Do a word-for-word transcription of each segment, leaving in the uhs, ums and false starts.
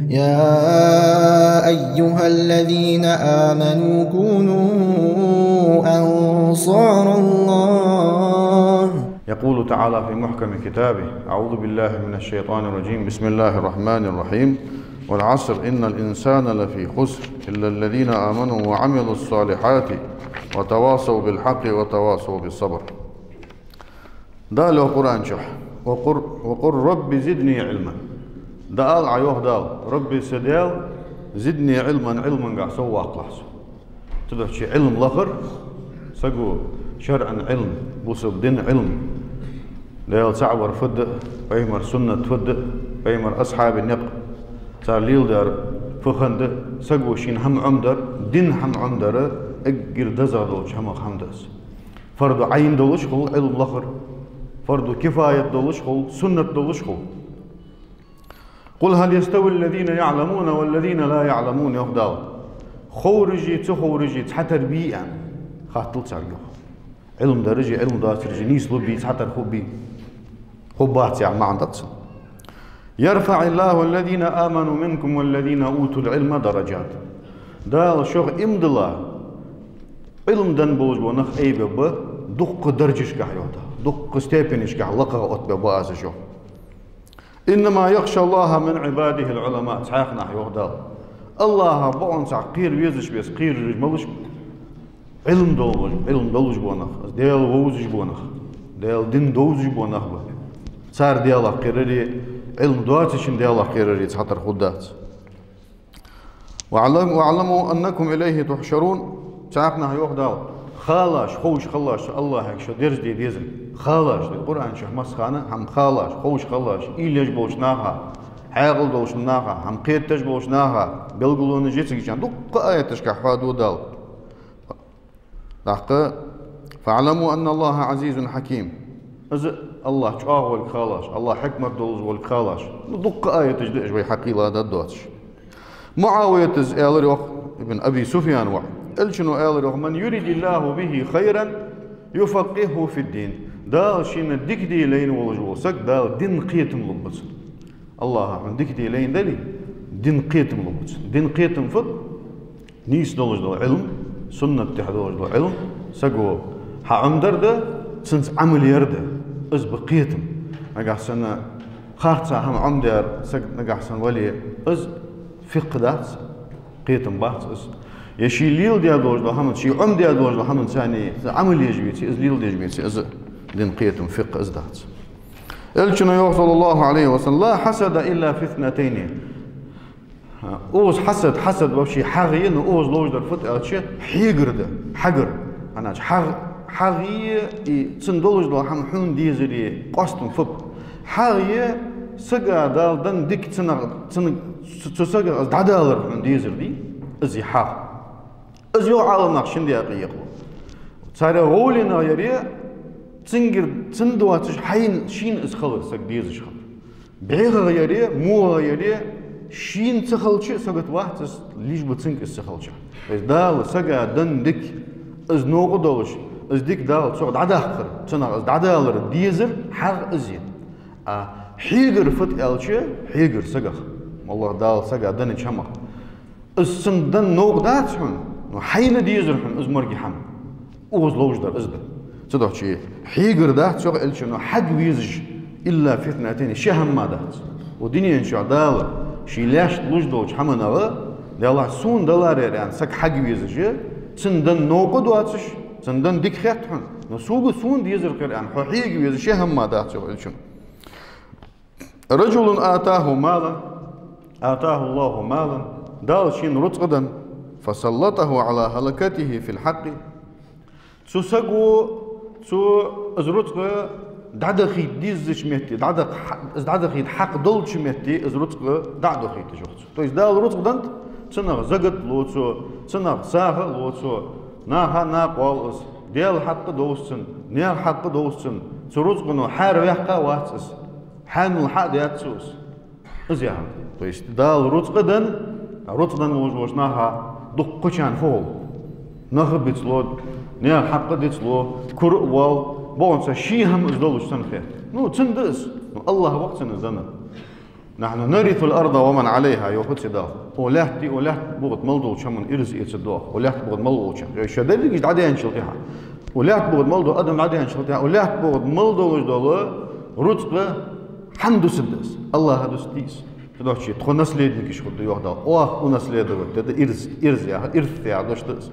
يا أيها الذين آمنوا كونوا أنصار الله. يقول تعالى في محكم كتابه: أعوذ بالله من الشيطان الرجيم. بسم الله الرحمن الرحيم. والعصر إن الإنسان لفي خسر إلا الذين آمنوا وعملوا الصالحات وتواصوا بالحق وتواصوا بالصبر. Дала йоах Къуръан чу: وقل، وقل رب زدني علما. Дала, Ӏа йоах Дала: رب, са Даьла, زدني علما, Ӏилмангахьа совваккхалахь со. Цудухьа Ӏилма лахар, саго шарӀан Ӏилма, бусалба дина Ӏилма, Даьла цаӀ вар фуд, пайхамара суннат фуд, пайхамара асхьабий никъ, цар леладар фу хиннад, саго шийна хӀама Ӏомадар, дина хӀама Ӏомадар эггара дезагӀа долча хӀамах хӀама да из. Фарду Ӏайн долаш хул Ӏилма лахар, фарду кифаят долаш хул, суннат долаш хул. قل هل يستوي الذين يعلمون والذين لا يعلمون, йоах Дала. Ховраши ца ховраши цхьатара бий аьнна, хаттал царга, йоах. Ӏилма дараши Ӏилма доацараши нийслургбий, цхьатара хургбий? Хургбац яха маӀан да цун. يرفع الله الذين آمنوا منكم والذين أوتوا العلم درجات. Дала шух иман дилла, Ӏилма денна болаш бола нах айбергба дуккха даржашкахьа, йоах Дала, дуккха степенашкахьа лакхагӀа оттабергба Аз шух. إنما يخشى الله من عباده العلماء. Цхьаькха нах, йоах Дала, АллахӀах бокъонцахь кхера везаш, веза кхерараш малаш ба? Ӏилма долаш, Ӏилма долаш бола нах, Даьла вовзаш бола нах, Даьла дин довзаш бола нах ба. Цар Даьлах кхераргеи Ӏилма доацачун Даьлах кхераргеи цхьатара хургдац. واعلم-، واعلموا أنكم إليه تحشرون. Цхьаькха нах, йоах Дала, халаш, ховш хилалаш АллахӀага шо дерзаде дезар. Халаш, Къуръан чу массахана хӀама халаш, ховш хилалаш, уйла еш болча наха, хьаькъал долча наха, хӀама кхетадеш болча наха белгалонаш я цига чу, дуккха аяташкахьа хьоаду Дала. ТӀаккха: فاعلموا أن الله عزيز حكيم. Из АллахӀ чӀоагӀа волга халаш, АллахӀ хьикмат долаш волга халаш. Ну, дуккха аяташ да уж вай хьакъийла дӀадоацаш. МуӀавията аьлар, йоах, ибн Аби Суфьяна воӀ. Элчано аьлар, йоах: من يرد الله به خيرا يفقهه في الدين. Дала шийна дика де лайна волаш вола саг, Дала дина кхетам лургба цунна. АллахӀа хьона дика де лайна дале, дина кхетам лургба цунна. Дина кхетам фуд? Нийса долаш дола Ӏилма, суннат тӀа долаш дола Ӏилма, саго хьаӀомадар да, цунца Ӏамал яр да, из ба кхетам. Нагахьа санна харца хӀама Ӏомадаьр саг нагахьа санна вале, из фикъхӀ дац, кхетам бац из. Е ше леладеш долаш дола хӀама, ше Ӏомадаь долаш дола хӀама царна Ӏамал еш веце, из леладеш веце, из дина кхетам, фикъхӀ из дац. Элчано йоах, صلى الله عليه وسلم: لا حسد إلا في اثنتين. Укхаза хьасад, хьасад вообще хьагӀ я, но укхаза ловш дар фуд аьлча, хьегар да, хьагар. ХӀана аьлча хьагӀ, хьагӀ я, и цунна долаш дола хӀама хьона дезаре къоастам фу ба? ХьагӀ я, сага Дала денна дика цунах, цунах, цу, цу сагах из дӀадалар хьона дезар дий, из я хьагӀ. Из йоах Ӏаламнаха шин даькъе екъалу. Царех гӀовленагӀа яр я, цунгара, цунна доацаш хьайна, шийна из хилар, сага дезаш хилар. БӀехагӀа яр я, могагӀа яр я, шийна ца хилча а сагота вац из, лишь бы цунга из ца хилча. То есть Дала сага денна дика, из новкъа долаш, из дика Дала цох дӀадаккхар, цунах из дӀадалар дезар, хьагӀ из я. А хьегар фуд аьлча, хьегар сагах, АллахӀа Дала сага деннача хӀамах. Из цунна денна новкъа дац хьона, но хьайна дезар хьона из моргӀа хӀама. Укхаза ловш дар из да. Цудухьа хьегар дац, йоах Элчано, хьагӀ везаш, إلا في اثنتين, ши хӀама мара дац. Укх дунен чу Дала ший лаьшта луш долча хӀаманах, Даьлахь, сона даларе аьнна, саг хьагӀ везаш, цунна денна новкъа доацаш, цунна денна дика хет хьона, но сога, сона дезар кхер аьнна, хьо хьега везаш ши хӀама мара дац, йоах Элчано. رجل آتاه مالا، آتاه الله مالا, Дала шийна рузкъа денна, فسلطه على هلكته في الحق. Цу саго, цо из рузкъа дӀадахийта дезача метте, дӀадах-, из дӀадахийта хьакъ долча метте из рузкъа дӀадохийташ йоах цо. То есть Дала рузкъа деннад, цунах закат лу цо, цунах сагӀа лу цо, наха накъавоал из, Даьла хьакъ довз цун, наьха хьакъ довз цун, цу рузкъано хьараваьккха вац из. Хьаьнал хьа а даьд цо из. Из яхар. То есть Дала рузкъа денна, рузкъа денна волаш волча наха дуккхачарна фу хул? Нах а бицлу, наьха хьакъ а дицлу, кура а воал, бокъонца ший хӀама из долаш санна хет. Ну, цунна да из. Ну, АллахӀ ва-кх цунна из деннар. نحن نرث الأرض ومن عليها, йоах цу Дала. Укх лаьттан, укх лаьтта бухӀта мел долча хӀаман ираз эцаргда оаха. Укх лаьтта бухӀта мел волча хӀаман. Шо дерригаш дӀадаьнначул тӀехьагӀа. Укх лаьтта бухӀта мел дола адам дӀадаьнначул тӀехьагӀа, укх лаьтта бухӀта мел долаш дола рузкъа хьа дусаргда из? АллахӀа дусаргдий из? Цудухьа тхо наследникаш хургда, йоах Дала. Оаха унаследовать дергда ираз, ираз яхар, ирс яхар дош да из.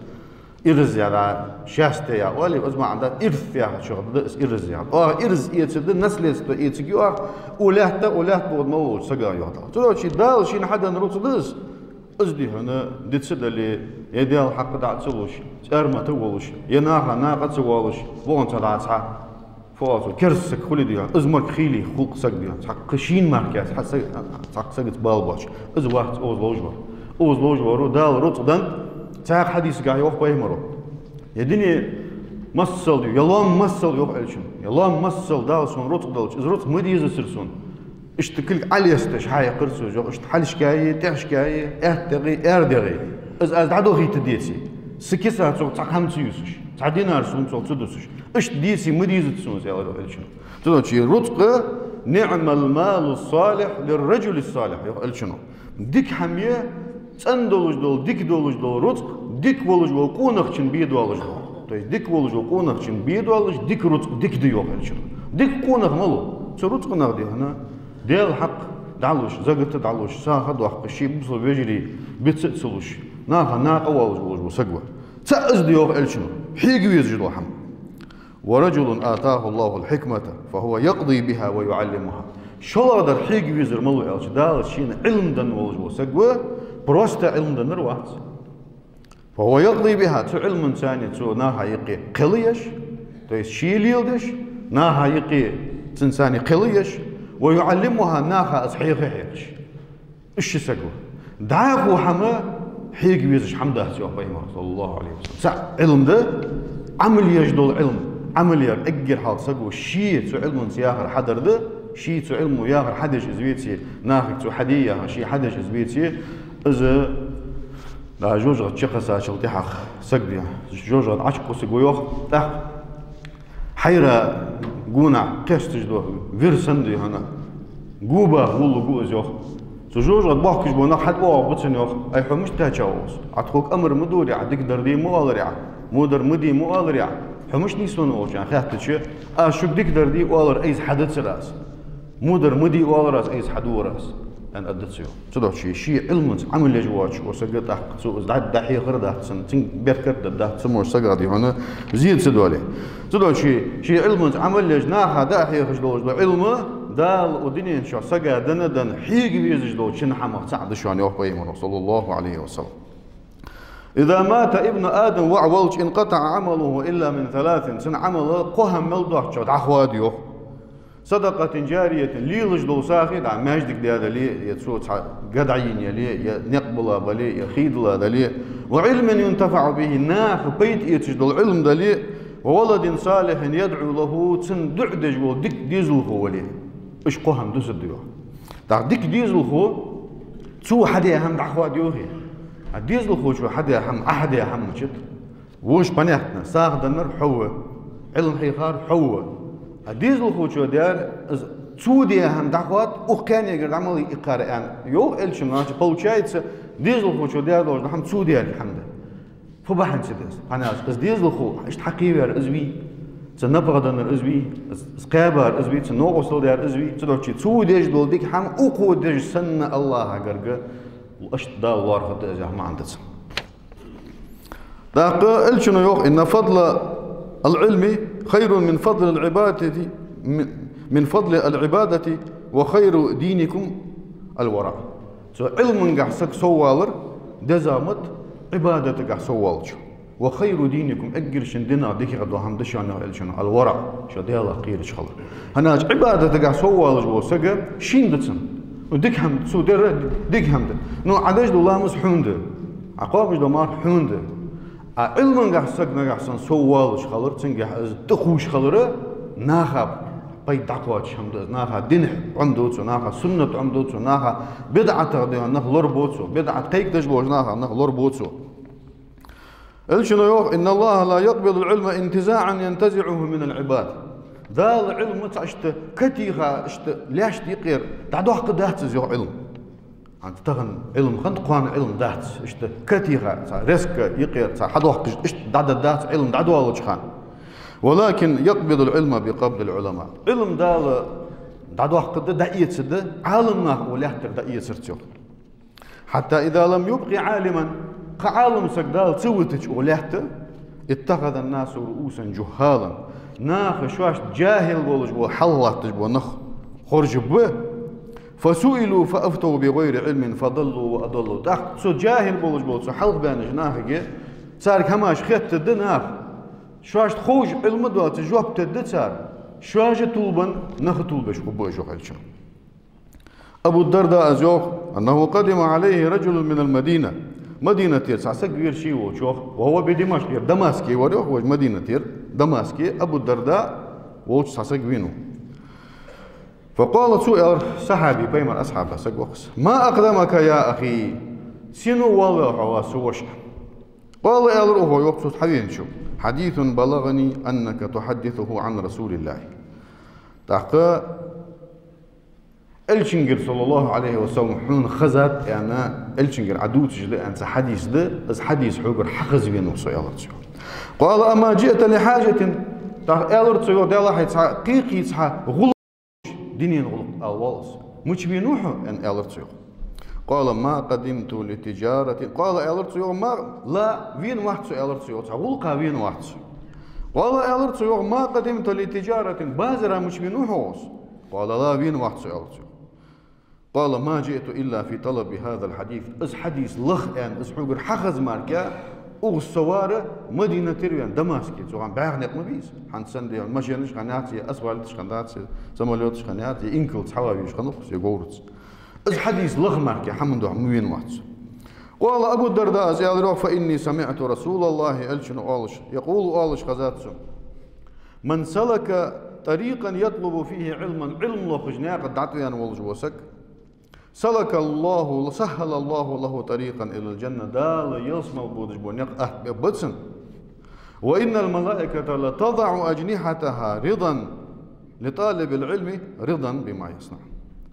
Ираз яхар, счастье яхар оалий, из маӀан да, ирс яхачох да из ираз яхар. Оаха ираз эцаргда, наследство эцаргья оаха, укх лаьтта, укх лаьтта бухӀта мел волча сага, йоах Дала. Цудухьа Дала шийна хьаденна рузкъа да из, из, дий хьона, диц а дале, е Даьла хьакъ дӀа а ца луш, цӀармата а волаш, е наха накъа а ца воалаш, боханца дӀа цхьа, фу оал цох, керста саг хуле, дий хьона, из мара хийла хул-кх саг, дий хьона, цхьаккха шийна мара кхы цхьа саг, цхьаккха сагаца бала боацаш. Из вац укхаза ловш вар. Укхаза ловш вар Дала рузкъа денна. Цхьаькха хьадисагахь йоах пайхамаро: е дуне масса а, е лоам масса а, йоах Элчано, е лоам масса а Дала сона рузкъа делча, из рузкъа ма дезацар сона иштта кулг Ӏолесташ, хьаяккхар цо из, йоах, иштта хьалхашкеи, тӀехьашкеи, аьттехи, аьрдехи. Из аз дӀадохийта деце, са киса цох цхьа кхам ца юсаш, цхьа динар сона цох ца дусаш, иштта деце ма дезац сона из, аьлар, йоах Элчано. Цудухьа рузкъа: نعم المال الصالح للرجل الصالح, йоах Элчано. Дика хӀама я, цӀена долаш дола, дика долаш дола рузкъа дика волаш волча къонахчун бе долаш дола. То есть дика волаш волча къонахчун бе долаш, дика рузкъа дика да, йоах Элчано. Дика къонах малув? Цу рузкъанах, дий хьона, Даьла хьакъ дӀалуш, закат дӀалуш, сагӀа доаккхаш, ший бусалба вежарий биц а ца луш, наха накъа воалаш волаш вола саг ва. ЦаӀ из да, йоах Элчано, хьега везаш дола хӀама. ورجل آتاه الله الحكمة فهو يقضي بها ويعلمها. ШоллагӀдар хьега везар малув аьлча, Дала шийна Ӏилма денна волаш вола саг ва, просто Ӏилма деннар вац. فهو يقضي بها, цу Ӏилманца цо наха юкъе кхел еш, то есть ше леладеш, наха юкъе цунца кхел еш, ويعلمها, наха из хьеха а хьехаш. Уж ши саг ва. ДӀахо хӀама хьега везаш хӀама дац, йоах пайхамаро, صلى الله عليه وسلم. ЦаӀ Ӏилма да, Ӏамал еш дола Ӏилма. Ӏамал яр эггара хьалха саго ше цу Ӏилманца яхар хьадар да, ше цу Ӏилмо яхар хьадеш из веце, нахага цо хьаде яхар ше хьадеш из веце, из, да, жожагӀате чукхессачул тӀехьагӀа саг, дий хьона, жожагӀате Ӏочукхувсаргва, йоах, тӀаккха хьайра гонахьа кхесташ дола вир санна, дий хьона, губа гӀолла гу из, йоах. Цу жожагӀате бохкаш бола нах хьатӀавоагӀаргба цунна, йоах: «Ай, хьо мишта кхаьчав укхаза? Ӏа тхога амар ма дора, дика дар де ма оалар, во дар ма де ма оалар, хьо мишта нийсвеннав?» — аьнна хаьттача, «Аз шуга дика дар де оалар айса хьадацар аз, во дар ма де оалар аз айса хьадора аз», — аьнна, аргда цо, йоах. Цудухьа ше Ӏилманца Ӏамал еш воацаш вола саг, тӀаккха цо из дӀа-, дӀахьехар дац цунна, цунга беркат дар дац цу мо сага, дий хьона, зе ца доале. Цудухьа ше Ӏилманца Ӏамал еш, наха дӀахьехаш долаш дола Ӏилма, Дала укх дунен чу сага денна, денна хьега везаш долча шин хӀамах цаӀ да шоана, йоах пайхамаро, صلى الله عليه وسلم. «إذا مات ابن آدم», воӀ ваьлча, «انقطع عمله إلا من ثلاث», цун Ӏамал кхо хӀама мел доацачох дӀахоад, йоах. «صدقة جارية», лелаш дола сагӀа, дӀа маьждиг даь дале, е цо цхьа га дӀайийна яле, е никъ баьлла бале, е хий дилла дале, «وعلم ينتفع به», наха пайда эцаш дола Ӏилма дале, «وولد صالح يدعو له», цунна дуӀа деш вола дика дезалхо вале. Уж кхо хӀама дусаргда, йоах. ТӀаккха дика дезалхо, цо хьадаь хӀама дӀахоад, йоахий. А дезалхочо хьадаь хӀама, Ӏа хьадаь хӀама мичад? Вож, понятно, сагӀа деннар хьо ва, Ӏилма хьийхар хьо ва. А дезалхочо даьр, из цо даь хӀама дӀахоад, укх кхаьннегара дӀа мел иккхар, аьнна, йоах Элчано, значит, получается, дезалхочо даь долаш дола хӀама цо даьр хӀама да. Фу бахьан ца да из? ХӀана аьлча, из дезалхо, иштта хьакхеваьр из вий, цун напагӀа деннар из вий, из, из кхаьбар из вий, цун новкъостал даьр из вий, цудухьа цо деш дола дика хӀама укхо деш санна АллахӀа гарга, иштта Дала лоархӀаргда из, яха маӀан да цун. ТӀаккха Элчано йоах: «إن فضل العلم خير من فضل العبادة، من، من فضل العبادة، وخير دينكم الورع». Цу Ӏилмангахьа саг соввалар дезагӀа ма да Ӏибадатагахьа соввалча. «وخير دينكم», эггара шун динах дикагӀа дола хӀама да шоана, йоах Элчано, «الورع», шо Даьлах кхераш хилар. ХӀана аьлча Ӏибадатагахьа соввалаш вола саг шийна да цунна. Ну, дика хӀама да, цо даьр дика хӀама да. Ну, Ӏа деш дола ламаз хьона да, Ӏа кхоабаш дола марха хьона да. А Ӏилмангахьа саг нагахьа санна соввалаш хилар, цунгахьа из тӀахувш хилар, наха пайда дӀакхоачаш хӀама да из, наха дин Ӏомаду цо, наха суннат Ӏомаду цо, наха бидӀатах, дий хьона, нах лорабу цо, бидӀат кхайкадеш болча нахах нах лорабу цо. Элчано йоах: «إن الله لا يقبض العلم انتزاعا ينتزعه من العباد». Дала Ӏилма цхьа иштта катеха, иштта лаьшта юкъера дӀадоаккхаргдац из, йоах, Ӏилма. ХӀанз тахан Ӏилма хиннад, кхоана Ӏилма дац, иштта катеха, цхьа резко юкъера, цхьа хьадоаккхаш, иштта дӀадаргдац Ӏилма дӀадоалача хана. ولكن يقبض العلم بقبض العلماء. Ӏилма Дала дӀадоаккхаргда, дӀаэцаргда, Ӏаламнаха укх лаьттара дӀаэцарца, йоах. حتى إذا لم يبق عالما, кхы Ӏалам саг Дала ца витача укх лаьтта, اتخذ الناس رؤوسا جهالا. Наха шоашта джахӀил болаш бола, хьалха латташ бола нах хоржаргба. فسئلوا فأفتوا بغير علم فضلوا وأضلوا. ТӀаккха цу джахӀил болаш бола, цу хьалха баьннача нахага, царга хӀамаш хеттаргда наха. Шоашта ховш Ӏилма доацаш жоп дергда цар. Шоаш а тилбенна, нах а тилбеш хургба уж, йоах Элчано. Абу Дарда аз йоах: أنه قدم عليه رجل من المدينة. Мадинатера цхьа саг вера ше волча, йоах, وهو بدمشق, ер Дамаске вар, йоах, вож Мадинатера, Дамаске Абу Дарда волча цхьа саг венав. فقال, цо аьлар, сахьаби, пайхамара асхьаб саг ва-кх из: ما أقدمك يا أخي؟ Сенна воалаваьв хьо, ва са воша? قال, аьлар укхо, йоах, цо хьавеначо: حديث بلغني أنك تحدثه عن رسول الله. ТӀаккха Элчангара, صلى الله عليه وسلم, хьона хазад аьнна, Элчангара Ӏа дувцаш да аьнна цхьа хьадис да, из хьадис хьогара хьахаза венав со, аьлар цо. قال: أما جئت لحاجة؟ ТӀаккха аьлар цо, йоах, Даьллахьа, цхьа кхы-кхы цхьа гӀулакх, дунен гӀулакх ала воалл аз. Мича венав хьо? аьнна, аьлар цо, йоах. قال: ما قدمت لتجارة. قال, аьлар цо, йоах, ما, لا, венавац со, аьлар цо, йоах, цхьа гӀулакха венавац со. قال, аьлар цо, йоах: ما قدمت لتجارة. Базара мича венав хьо, йоах? قال: لا, венавац со, аьлар цо. قال: ما جئت إلا في طلب هذا الحديث. Из хьадис лаха аьнна, из хьогара хьахаза мара, укхаза со вар Мадинатера вена, Дамаске, цу хана бӀаьха никъ ма бий из. ХӀанз санна дий хьона машенаш хиннаяц, е асфальташ хиннаяц, е самолёташ хиннаяц, е инкалца хьавена везаш хиннав-кх из, е говраца. Из хьадис лаха мара, хӀаман духьа ма венавац со. قال أبو الدرداء, из аьлар, йоах: فإني سمعت رسول الله, Элчано оалаш, يقول, оалаш хазад сона: من سلك طريقا يطلب فيه علما, Ӏилма лохаш наькъа дӀатӀавена волаш вола саг, سلك الله، سهل الله له طريقا إلى الجنة, Дала ялсмале бодаш бола никъ атта бергба цунна. وإن الملائكة لتضع أجنحتها رضا لطالب العلم رضا بما يصنع.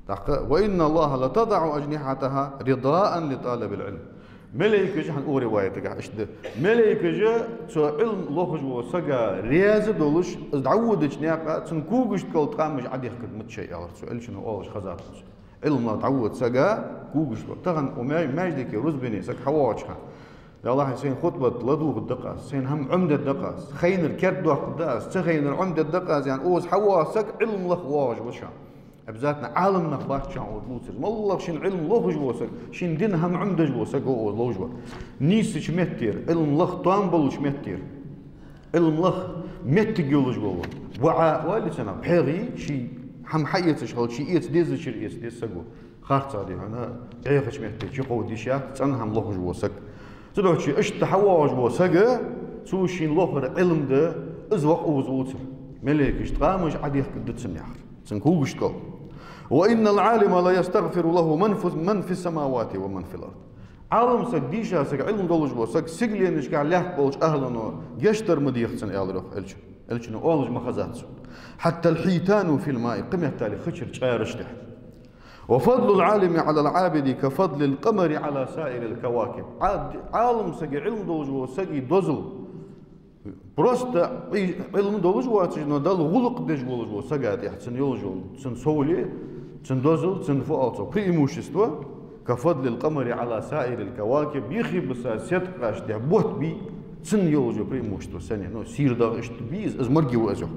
ТӀаккха: وإن الله لتضع أجنحتها رضاء لطالب العلم. Малейкаш, хӀанз укх риваятагахь иштта да, малейкаш цу Ӏилма лохаш волча сага раьза долаш, из дӀаводача наькъа цун когашта кӀал ткъамаш Ӏодехкаргда-кх шоай, аьлар цо, Элчано оалаш хазад сона. Ӏилма лаха дӀавода сага когаш ло. Тахан укх ма-, маьждиге рузбане саг хьавоагӀача хана, Даьллахьа, сайна хутӀбат ладувгӀаргда-кх аз, сайна хӀама Ӏомадергда-кх аз, хайнар кердадоаккхаргда аз, ца хайнар Ӏомадергда-кх аз, аьнна, укхаза хьавоагӀа саг Ӏилма лаха воагӀаш ва шоана. Обязательно Ӏаламнах бац шоана укхаза лувцар. МоллагӀа шийна Ӏилма лохаш вола саг, шийна дина хӀама Ӏомадеш вола саг ва укхаза ловш вар. Нийсача меттера, Ӏилма лаха тоам болча меттера, Ӏилма лаха моттиг йолаш вола, ваӀа оал цунах, пхьегӀа, ший хӀама хьаэцаш хилча, ший эца дезача мара эца деза саг ва. Харцахьа дий хьона, Ӏехача метте чукховда йиш яц цӀена хӀама лохаш вола саг. Цудухьа иштта хьавоагӀаш вола саг, цо шийна лохар Ӏилма да, из ва-кх укхаза лувцар. Малейкаш ткъамаш Ӏодехкаргда цунна, яхар, цун когашта кӀал. وإن العالم ليستغفر له من في، من في السماوات ومن في الأرض. Ӏалам саг, дийша саг, Ӏилма долаш вола саг сигаленашка, лаьтта болча ахӀлано гешт дар ма дех цунна, аьлар, йоах, Элчано. Элчано оалаш ма хазад сона. حتى الحيتان في الماء, кхыметтел хи чура чкъаьраш тӀехьа. وفضل العالم على العابد كفضل القمر على سائر الكواكب. Ӏа-, Ӏалам сага, Ӏилма долаш вола сага дозал, просто Ӏи-, Ӏилма долаш воацаш, но Далла гӀулакх деш волаш вола сага тӀехьа цун йолаш йола, цун совгӀат, цун дозал, цун, фу оал цох, преимущество, كفضل القمر على سائر الكواكب, юхебиса седкъашта тӀехьа бутт бий, цун йолаш йола преимущество санна, ну, сийрдагӀа иштта бий из, из марги ва из, йоах.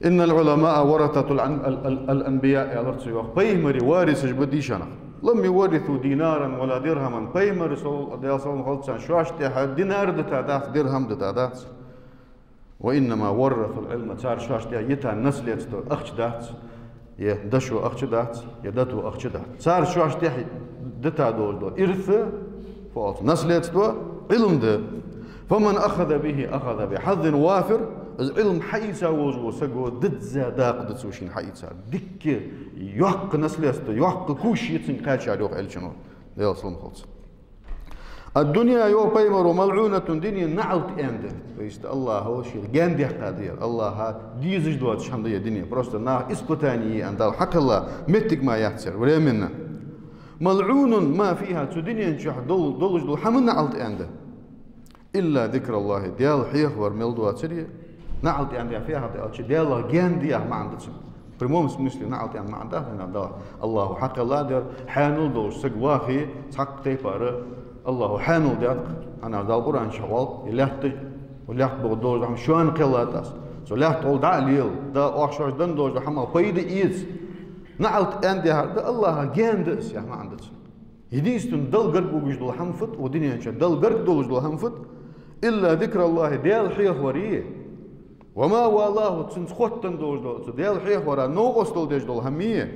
إن العلماء ورثة الأن-، ال-، ال-، الأنبياء, аьлар цо, йоах, пайхамарий варисаш ба дийша нах. لم يورثوا دينارا ولا درهما. Пайхамарий, сал-, Даьла салам хилда царна, шоашта тӀехьа динар дита дац, дирхӀам дита дац. وإنما ورثوا العلم. Цар шоашта тӀехьа йита наследство ахча дац, е дошо ахча дац, е дото ахча дац. Цар шоашта тӀехьа дита долаш дола ирс, фу оал цох, наследство Ӏилма да. فمن أخذ به أخذ بحظ وافر. Из Ӏилма хьаийца волаш вола саго дизза дакъа да цо шийна хьаийцар. Дикка йоккха наследство, йоккха куш я цунга кхаьчар, йоах Элчано, Даьла салам хилда цунна. الدنيا, йоах пайхамара, ملعونة, дунен наӀалт аьнна да. То есть АллахӀа шийга гаьна даьккха да ер, АллахӀа дезаш доацаш хӀама да ер дуне. Просто наха испытание е аьнна Дала хьакхелла моттиг мара яц ер, временно. ملعون ما فيها, цу дунен чу дол-, долаш дола хӀама наӀалт аьнна да. إلا ذكر الله, Даьла хьехавар мел доацар е, наӀалт аьнна да яхар фу яхар да аьлча, Даьлах гаьна да яха маӀан да цун. В прямом смысле наӀалт аьнна маӀан да, хӀана аьлча АллахӀа хьакхелла да ер, хьаьнал долаш саг вахе, цхьаккха тайпара АллахӀа хьаьнал даьд-кх, хӀана аьлча Дала Къуръан чу оал, е лаьтта, лаьтта боху долаш дола хӀама шоана кхеллад аз. Цу лаьтта гӀолла дӀа а лела, да оаха шоашта денна долаш дола хӀамах пайда эца. НаӀалт аьнна да яхар да, АллахӀах гаьна да из яха маӀан да цун. Единственно, Далла гарга вугаш дола хӀама фуд, укх дунен чу Далла гарга долаш дола хӀама фуд, إلا ذكر الله, Даьла хьехавар е, وما والاه, цунца хоттаденна долаш дола, цу Даьла хьехавара новкъостал деш дола хӀама е,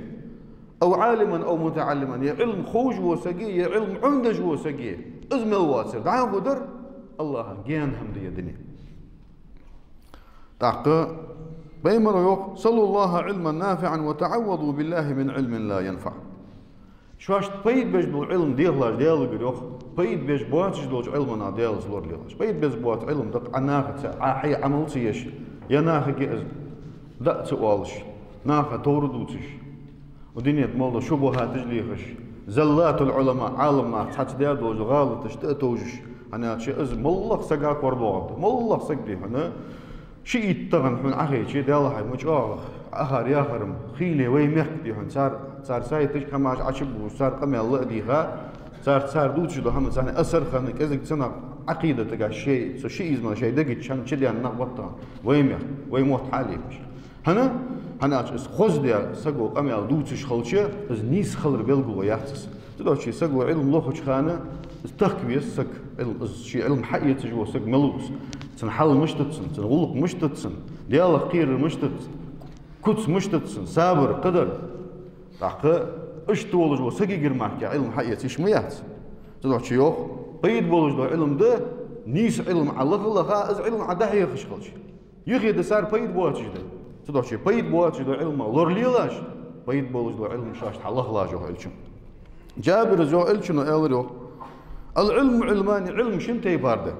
أو عالما أو متعلما, е Ӏилма ховш вола саг е, е Ӏилма Ӏомадеш вола саг е, из мел воацар дӀахо дар, АллахӀах гаьна хӀама да ер дуне. ТӀаккха пайхамара йоах: سلوا الله علما نافعا وتعوذوا بالله من علم لا ينفع. Шоашта пайда беш бола Ӏилма дехалаш Даьлагара, йоах, пайда беш боацаш долча Ӏилманах Даьлаца лоралелаш. Пайда беш боаца Ӏилма да-кх Ӏа нахаца, Ӏа хьай Ӏамал ца еш, е нахага из дӀа а ца оалаш, наха товр дувцаш, укх дунен тӀа мел дола шубухӀаташ лехаш, زلات العلماء, Ӏаламнаха цхьацца даь долча гӀалаташта тӀа а товжаш, хӀана аьлча из моллагӀа сага корадоагӀаргда. МоллагӀа саг, дий хьона, шиъ итт тахан хьона Ӏахайча, Даьллахьа, ма чӀоагӀа ахар яхар-м хийла вай мехка, дий хьона, цар, цар сайташка хӀамаш Ӏочубувлаш, цар къамаьл ла а дийха, цар, цар дувцаш дола хӀама царна асар хинна, кӀезига цунах Ӏакъидатагахь шоай, цу шиизмах шоай дега чу хӀама чуденна нах ба-кх тахан вай мехка, вай мотт хьалъайбеш. ХӀана? ХӀана аьлча из хоза даь саго къамаьл дувцаш хилча, из нийса хилар белгало яц из. Цудухьа саго Ӏилма лохача хана из тахка веза саг, Ӏилма, из ший Ӏилма хьаэцаш вола саг мел ва из. Цун хьал мишта да цун, цун гӀулакх мишта да цун, Даьлах кхерар мишта да цун, куц мишта да цун, сабар, кхыдар. ТӀаккха иштта волаш вола сагагара мара Ӏилма хьаэца йиш ма яц. Цудухьа йоах, пайда болаш дола Ӏилма да, нийса Ӏилма Ӏа лаха-лаха, из Ӏилма Ӏа дӀахьехаш хилча. Юхе да цар пайда боацаш да. Цудухьа пайда боацаш дола Ӏилма лоралелаш, пайда болаш дола Ӏилма шоашта хьалахалаш, йоах Элчано. Джабира йоах, Элчано аьлар, йоах: العلم علمان, Ӏилма шин тайпара да.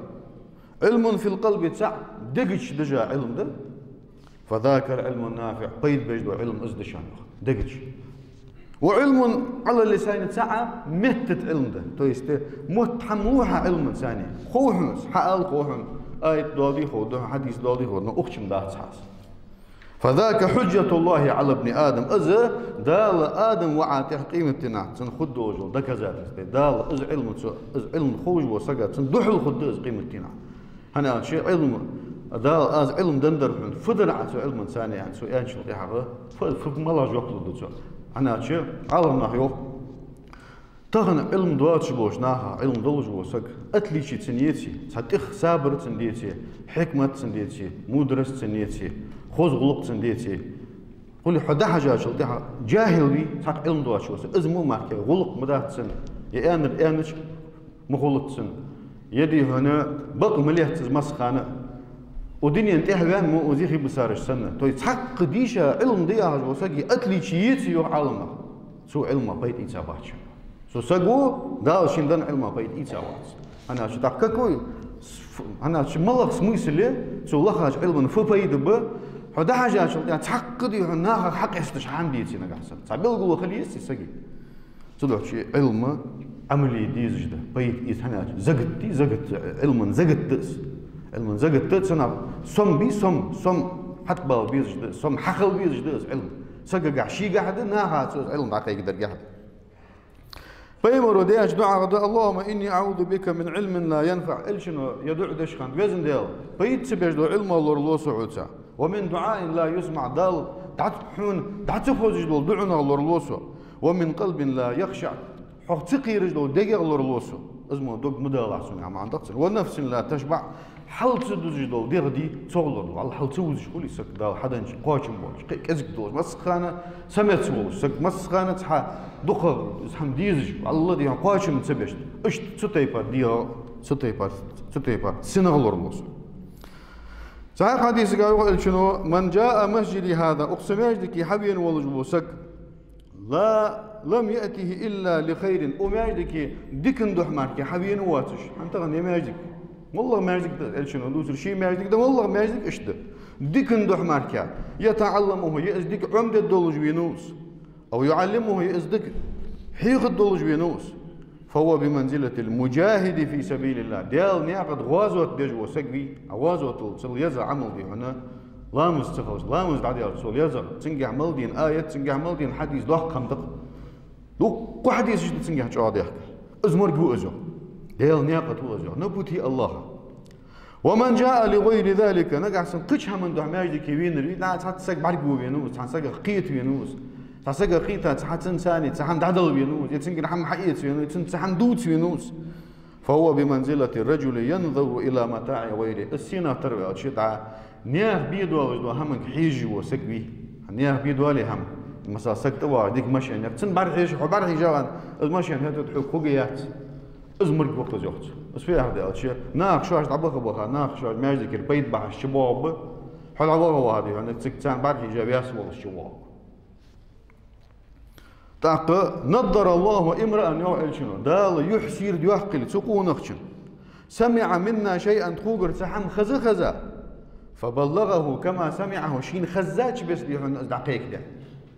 علم في القلب, цаӀ дега чу деш Ӏилма да. فذاك العلم النافع, пайда беш дола Ӏилма из да шоана, йоах, дега чу. وعلم على اللسان, цаӀ меттата Ӏилма да. То есть, э, мотт хӀама лу хьа Ӏилманца, цани. Хов хьона из, хьаала хов хьона, аят доаладе ховргда хьона, хьадис доаладе ховргда, но укх чу дац хьа из. فذاك حجة الله على ابن آدم. Из Дала Адам воӀа тӀа къематдийнахьа цунна хургдолаш дола доказательство. Дала из Ӏилма цо, из Ӏилма ховш вола саг, цунна духьал хургда из къематдийнахьа. ХӀана аьлча Ӏилма, Дала аз Ӏилма деннадар хьона, фу дар Ӏа цу Ӏилманца, аьнна, цо аьнначул тӀехьагӀа, фу, фу малагӀа жоп лургда цо? ХӀана аьлча Ӏаламнаха йоах, тахан Ӏилма доацаш болча нахах Ӏилма долаш вола саг, отличие цун еце, цхьа тӀех сабар цун деце, хьикмат цун деце, мудрость цун еце, хоза гӀулакх цун деце, хуле хьо дӀахьажачул тӀехьагӀа джахӀил вий, цхьаккха Ӏилма доацаш вола саг, из мо мара гӀулакх ма дац цун, е аьннар аьннача ма хулац цун, е, дий хьона, бакъ ма лац из массахана а. Укх дунен тӀехьа ваьнна мо из хи бисараш санна. То есть цхьаккха дийша Ӏилма да яхаш вола сага отличие еце, йоах Ӏаламнаха, цо Ӏилмах пайда ийца бац. Цу саго Дала шийна денна Ӏилмах пайда ийца вац. ХӀана аьлча тӀаккха какой, хӀана аьлча малагӀа смысл я цо лахача Ӏилман, фу пайда ба, хьо дӀахьажачул тӀехьагӀа цхьаккха, дий хьона, нахах хьакъесташ хӀама деце нагахьа санна? Цхьа белгало хила езий сага? Цудухьа Ӏилма Ӏамале дезаш да, пайда из, хӀана аьлча закат да, закат, Ӏилман закат да из. Ӏилман закат да, цунах сом бий, сом, сом хьатӀабала безаш да из, сом хьахила безаш да из Ӏилма. Сагагахьа шийгахьа да, нахаца из Ӏилма дӀакхайкадаргахьа да. Пайхамара даьча дуӀах да: اللهم إني أعوذ بك من علم لا ينفع. Элчано ер дуӀа деш хиннад: Веза Даьла, пайда ца беш дола Ӏилма лоралу со Хьоца. ومن دعاء لا يسمع, Дала дӀа ца, Хьона дӀа ца хозаш дола дуӀанах лоралу со. ومن قلب لا يخشع, Хьох ца кхераш дола дегах лоралу со. Из мо дог ма далахь сона яха маӀан да-кх цун. ونفس لا تشبع, хьал ца дузаш дола дегӀ дий, цох лоралу. ВаллахӀи, хьал ца вузаш хуле саг Дала хьаденнача кхоачам болаш, кхы а кӀезига долаш, массахана а самец волаш, саг массахана а цхьа дукхагӀа из хӀама дезаш, валлахӀи, дий хьона, кхоачам ца беш. Иштта цу тайпара дегӀах, цу тайпара, цу тайпара синах лоралу со. Цхьан хьадисагахь йоах Элчано: من جاء مسجدي هذا, укх са маьждиге хьавена волаш вола саг, لا لم يأته إلا لخير. Укх маьждиге дикан духьа мара хьавена воацаш. ХӀанз тахан ер маьждиг. МоллагӀа маьждиг да, элчано дувцар, ший маьждиг да, моллагӀа маьждиг иштта да. Дикан духьа мара. يتعلمه, е из дика Ӏомаде долаш венав из. أو يعلمه, е из дика хьехаде долаш венав из. فهو بمنزلة المجاهد في سبيل الله. Даьла наькъа тӀа гӀазот деш вола саг вий, а гӀазотал цул еза Ӏамал да хьона, ламаз ца хилча, ламаз дӀадаьлча цул еза, цунгахьа мел дена аят, цунгахьа мел дена хьадис доккха хӀама да-кх. Дуккха хьадисаш да цунгахьа чӀоагӀа даьхка. Из морг ва из, йоах. Даьла наькъа тӀа ва из, йоах. На пути Аллаха. ومن جاء لغير ذلك, нагахьа санна кхыча хӀаман духьа маьждиге венар вий, дӀа цхьацца саг бӀаргаго венав из, цхьан сагах кхета венав из, цхьан сагах кхетача цхьан цунца цхьа хӀама дӀадала венав из, е цунгара хӀама хьаэца венав из, цунца цхьа хӀама дувца венав из. فهو بمنزلة الرجل ينظر إلى متاع غيره. Из сенах тара ваьлча, дӀа наьха бе долаш дола хӀаманга хьежаш вола саг вий. Наьха бе доале хӀама. Масала, саг тӀавоагӀаш, дика машен яр. Цунна бӀарахьежа, хьо бӀарахьежа ваьнна, из машен хӀаьта хьога хургьяц. Из морг ва-кх из, йоах цо. Из фу яхар да аьлча, наха шоаш дӀабаха-баха, наха шоаш маьждигера пайда бахьаш чубоагӀаргба, хьо дӀаваха ваха, дий хьона, цига царна бӀарахьежа ваьсса волаш чувоагӀаргва. ТӀаккха نضر الله امرأ, йоах элчано, Дала юхь сийрда йоаккхийла цу къонахчун, سمع منا شيئا, тхогара цхьа хӀама хаза-хаза, فبلغه كما سمعه, шийна хазача беса, дий хьона, из дӀакхайкадаь.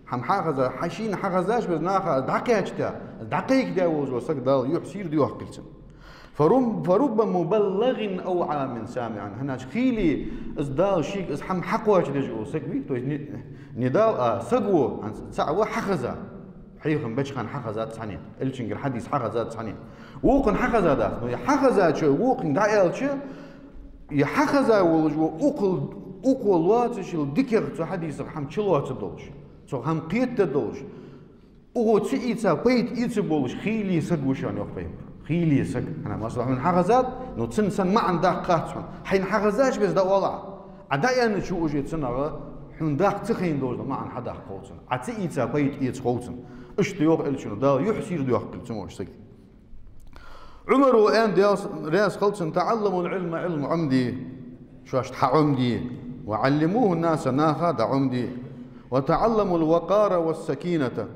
ХӀама хьахаза, хьа шийна хьахазача беса наха из дӀакхаьчадаь, из дӀакхайкадаь волаш вола саг Дала юхь сийрда йоаккхийла цун. فرب، فرب مبلغ أوعى من سامع. ХӀана аьлча хийла из Дала шийга из хӀама хьакхоачадеш вола саг вий, то есть не, не Дала, а саго, хӀанз цаӀ ва хьахаза. Хьехам беча хана хьахазац цхьанне, элчангара хьадис хьахазац цхьанне. Вокхунна хьахаза дац, но е хьахазачо вокхунга дӀааьлча, е хьахаза волаш вола укхал, укхо лоацаш йола дикагӀа цу хьадисах хӀама чулоацаш долаш, цох хӀама кхетадеш долаш, укхо ца ийца пайда эцаш болаш хийла саг ва шоана, йоах пайхамара. Хийла саг. ХӀана, масала, хьона хьахазад, но цун санна маӀан даккха хац хьона. Хьайна хьахазача беса дӀаоал Ӏа. Ӏа дӀааьннача уже цунах хьона даккха ца хайна долаш дола маӀан хьадаккха хов цунна. Ӏа ца ийца пайда эца хов цунна. Иштта йоах элчано, Дала юхь сийрда йоаккхийла цу мо сага. Ӏумара аьннад, Даьла раьза хилва цунна: تعلموا العلم, Ӏилма Ӏомаде, шоашта хьаӀомаде, وعلموه الناس, наха дӀаӀомаде, وتعلموا الوقار والسكينة.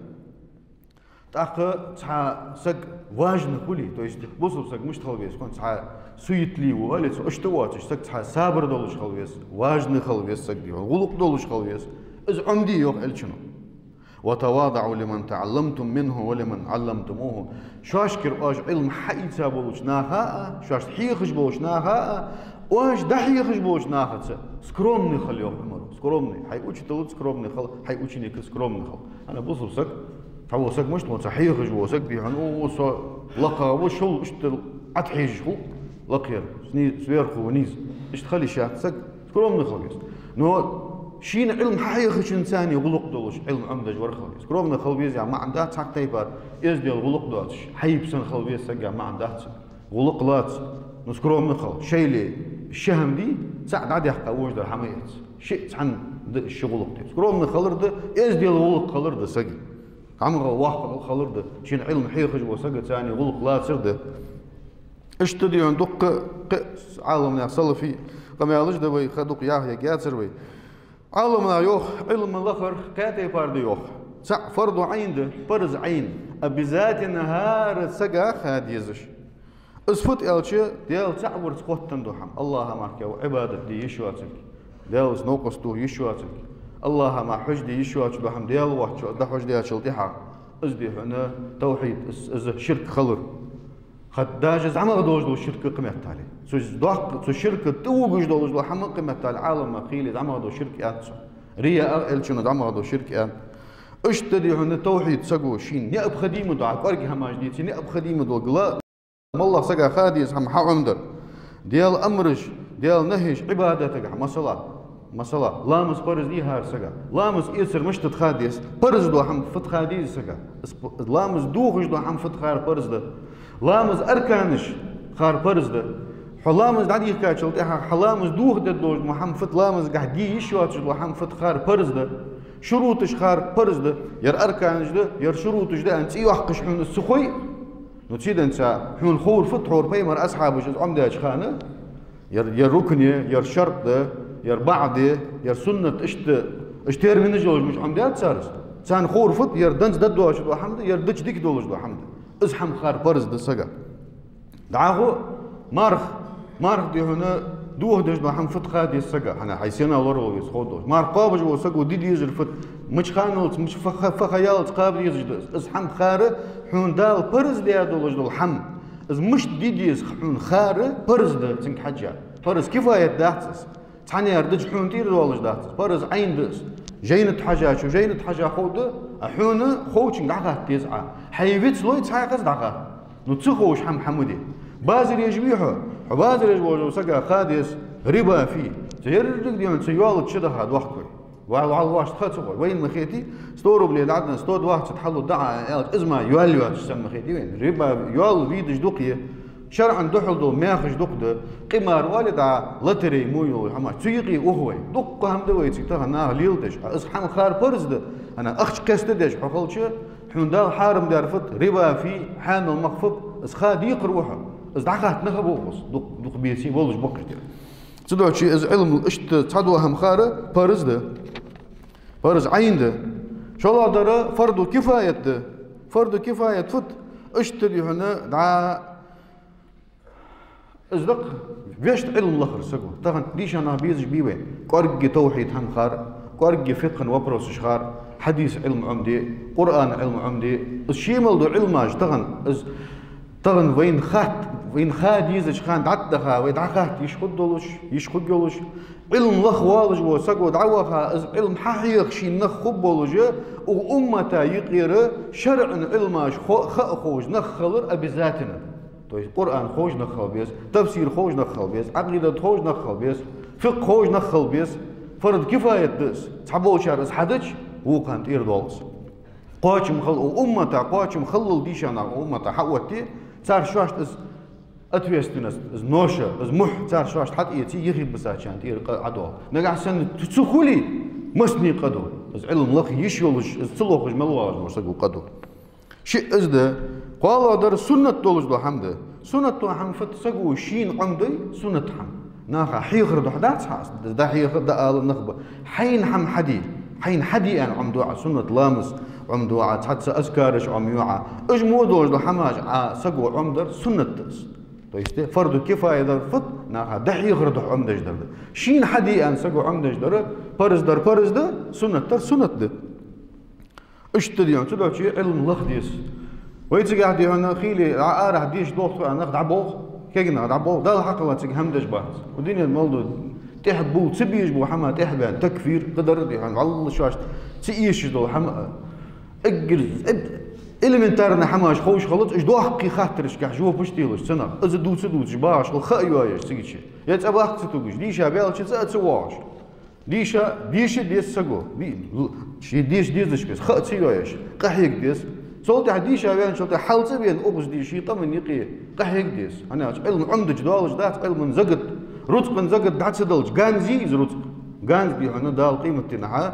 ТӀаккха цхьа саг важный хуле, то есть бусалба саг мишта хила веза, хӀанз цхьа суетливый ва, или цо иштта воацаш, саг цхьа сабар долаш хила веза, важный хила веза саг, дий хьона, гӀулакх долаш хила веза, из Ӏомаде, йоах элчано. وتواضعوا لمن تعلمتم منه ولمن علمتموه. Шоашкара оаш Ӏилма хьаийца болча наха а, шоашта хьехаш болча наха а, оаш дӀахьехаш болча нахаца скромный хила, йоах Ӏумара. Скромный. Хьай учителаца скромный хила, хьай ученика скромный хила. ХӀана, бусалба саг, цхьавола саг мишта ва, цхьа хьехаш вола саг, дий хьона, о, со лакхагӀа ва, шул иштта Ӏа тӀа хьежаш хул, лакхера, сни-, сверху вниз. Иштта хила йиш яц саг, скромный хила веза. Но шийна Ӏилма хьахьехачунца цхьана гӀулакх долаш, Ӏилма Ӏомадеш вар хила веза. Скромный хила веза яха маӀан дац цхьаккха тайпара, эздел, гӀулакх доацаш, хьайба санна хила веза саг яха маӀан дац. ГӀулакх лац, но скромный хила. Шоайла ши хӀама дий, цаӀ дӀадаьккха вож дар хӀама яц. Шиъ цхьана да, ши гӀулакх де. Скромный хилар да, эздел, гӀулакх хилар да сага. ДӀа ма гӀо-, воккха хилар да, шийна Ӏилма хьехаш вола сагаца цхьана гӀулакх лацар да. Иштта, дий хьона, дуккха кхы Ӏаламнаьха, салафий къамаьлаш да вай, ха дукха яха ергьяцар вай. Ӏаламнаха йоах, Ӏилма лахар кхаь тайпара да йоах. ЦаӀ фарду Ӏайн да, парз Ӏайн, обязательно хӀара сага ха дезаш. Из фуд аьлча, Даьла цаӀ варца хоттаденна дола хӀама, АллахӀа мара кхы Ӏибадат де йиш йоацилга, Даьлаца новкъост тоха йиш йоацилга, АллахӀа мара хьожаде йиш йоацаш дола хӀама, Даьла воацачоа дӀахьожадаьчул тӀехьагӀа, из, дий хьона, тавхьид, из, из ширк хилар. ХӀаьта даже зӀамагӀа долаш дола ширк кхы меттел. Цу доккха, цу ширка тӀавугаш долаш дола хӀама кхы меттел Ӏаламнаха хийла зӀамагӀа дола ширк аьннад цо. Рияъ а элчано зӀамагӀа дола ширк аьннад. Иштта, дий хьона, тавхьид саго шийна необходимо дола, кӀоарга хӀамаш дийца необходимо дола гла, моллагӀа сага ха деза хӀама хьаӀомадар. Даьла амраш, Даьла нахьеш, Ӏибадатагахьа, масала, масала, ламаз парз дий хӀара сага. Ламаз эцар мишта да ха деза, парз дола хӀама фуд ха деза сага. Из п-, ламаз дохаш дола хӀама фуд хӀара парз да. Ламаза арканаш хӀара парз да. Хьо ламаз дӀадийхкачул тӀехьагӀа хьа ламаз дохадергдолаш дола хӀама фуд, ламазагахьа де йиш йоацаш дола хӀама фуд хӀара парз да. Шуруташ хӀара парз да. Ер арканаш да, ер шуруташ да аьнна цӀи йоаккхаш хьона из ца хой, ну, циденца хьона ховр фуд, хьора пайхамара асхьабаша из Ӏомадаьча хана, ер, ер рукн я, ер шарт да, ер баӀд я, ер суннат, иштта, иштта терминаш йолаш мишта Ӏомадаьд цар из? Царна ховр фуд, ер данза даддоацаш дола хӀама да, ер дича дика долаш дола хӀама да. Из хӀама хар парз да сага. ДӀахо марха, марха дий хьона, дохадеш дола хӀама фуд ха деза сага, хӀана, хьай сенах лоравала веза ховргдолаш. Марха кхоабаш вола саго де дезар фуд, мича ханналца, мича фа-, фа-, фаха яллалца кхаба дезаш да из. Из хӀама хар хьона Дала парз даь долаш дола хӀама. Из мишта де деза хьона хар парз да цунга хьежжа. Парз кифаят дац из. Цхьанне яр дича хьона тӀера доалаш дац из. Парз Ӏайн да из. Жайнат хьажачо жайнат хьажа ховргда, а хьона ховчунга дӀахатта деза Ӏа. Хьай вицлой цхьаькхаза дӀахатта. Ну, ца ховш хӀама хӀама де. Базар еш вий хьо? Хьо базар еш волча сага ха деза риба фий. Цу ерригача дийнахьа цу йоаллаца чудаха дохк вай. Вал, вал, вошта ха ца хой. Вайна ма хетий, сто рублей дӀаденна, сто двадцать хьалургда Ӏа аьлча, из мара йоалла йоацаш санна ма хетий вайна. Риба йоалла вийдаш дукха я. ШарӀан духьал дола мехаш дукха да. Къимар оал-кх дӀа, лотерей мо йола хӀама. Цу юкъе ух вай. Дуккха хӀама да вай цига тахан наха леладеш. А из хӀама хар парз да. ХӀана, ахча кхестадеш хьо хилча, хьона Дала хьарам даьр фуд, риба фий, хьанал мах фуд, из ха декхар ва хьо. Из дӀахатта нах а бохус, дукх-, дукха беций болаш бакхаш дер. Цудухьа из Ӏилма иштта цхьадола хӀама хар парз да. Парз Ӏайн да. ШоллагӀдар фарду кифаят да. Фарду кифаят фуд? Иштта дий хьона дӀа из да-кх вешта Ӏилма лахар саго. Тахан дийша нах безаш бий вай. КӀоарга тавхьид хӀама хар, кӀоарга фикъхӀан вопросаш хар, хьадиса Ӏилма Ӏомаде, Къуръана Ӏилма Ӏомаде. Из ше мел дола Ӏилмаш тахан, из тахан вайна хатта, вайна ха дезача хана дӀатӀадаха, вай дӀахатта йиш хургдолаш, йиш хургйолаш. Ӏилма лаха воаллаш вола саго дӀаваха, из Ӏилма хьахьеха шийна нах хургболаш, укх уммата юкъера шарӀан Ӏилмаш хо-, ха а ховш нах хилар обязательно да. То есть Къуръан ховш нах хила беза, тафсир ховш нах хила беза, Ӏакъидат ховш нах хила беза, фикъхӀ ховш нах хила беза. Фард кифаят да из. Цхьаболчар из хьадича, вокхарна тӀера доал из. Кхоачам хила укх уммата, кхоачам хилал дийша нах укх уммата хьаоттае, цар шоашта из ответственность, из ноша, из мухь цар шоашта хьатӀаэце, юхе бисачарна тӀера къа Ӏадоал. Нагахьа санна ца хуле, массане къа ду. Из Ӏилма лаха йиш йолаш, из ца лохаш мел воаллаш вола саго къа ду. Шиъ из да. КхоалагӀдар суннат долаш дола хӀама да. Суннат дола хӀама фуд? Саго шийна Ӏомадой суннат хӀама. Наха хьехар духьа дац хьа, дӀахьеха, дӀаала нах ба. Хьайна хӀама хьаде. Хьайна хьаде аьнна Ӏомаду Ӏа, суннат ламаз Ӏомаду Ӏа, цхьацца азкараш Ӏомаю Ӏа. Уж мо долаш дола хӀамаш Ӏа саго Ӏомадар суннат да из. То есть фарду кифая дар фуд? Наха дӀахьехар духьа Ӏомадеш дар да. Шийна хьаде аьнна саго Ӏомадеш дар парз дар парз да, суннат дар суннат да. Иштта дий хьона, цудухьа Ӏилма лаха деза. Вай цигахь дий хьона хиле, а арахьа деш дохту а нах дӀаболх, кегий нах дӀаболх, Далла хьакхала цига хӀама деш бац. Укх дунен мел дола тӀехьа бул ца безаш бола хӀама тӀехьа баьнна, такфир, кхыдар дий хьона, валлахӀи шоашта ца эшаш дола хӀама. Эггара эд-, элементарни хӀамаш ховш хилац, уж доккхий хаттарашкахь жопаш телаш цу наха. Из дувца дувцаш багӀаш хила ха а йоаеш цигача. Е цӀа баккха ца тугаш, дийша баьлча цӀа а ца воагӀаш. Дийша, деша деза саго. Ди-, л-, ше деша дезача беса, ха а ца йоаеш, къахьега деза. Цул тӀехьа дийша ваьнначул тӀехьа хьал цӀа вена, укхаза дийша, ший къаман юкъе къахьега деза. ХӀана аьлча Ӏилма Ӏомадича доалаш дац Ӏилман закат, рузкъан закат дӀа ца далча, ганз я из рузкъа. Ганз дий хьона Дала къематдийнахьа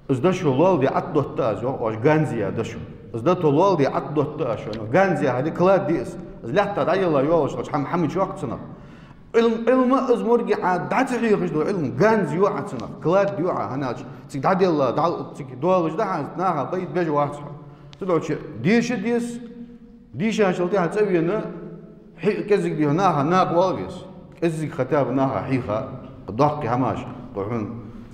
из дошо лоаладе ӀотӀадотт аз, йоах, оаш ганз я дошо. Из дото лоаладе ӀотӀадотт аз шоана. Ганз я хьале, клад я из. Из лаьтта дӀаелла йоалаш хилча, хӀама, хӀама чу йоаккх цунах. Ӏилм-, Ӏилма из морги Ӏа дӀа ца хьехаш дола Ӏилма ганз ю Ӏа цунах, клад ю Ӏа, хӀана аьлча цига дӀаделла, дӀа-, цига доалаш да хьа, наха пайда беш вац хьо. Цудухьа деша деза, дийшачул тӀехьа цӀа вена, хьи-, кӀезига дий хьона наха накъавала веза. КӀезига хотя бы наха хьийха, доккхий хӀамаш, кхы хьона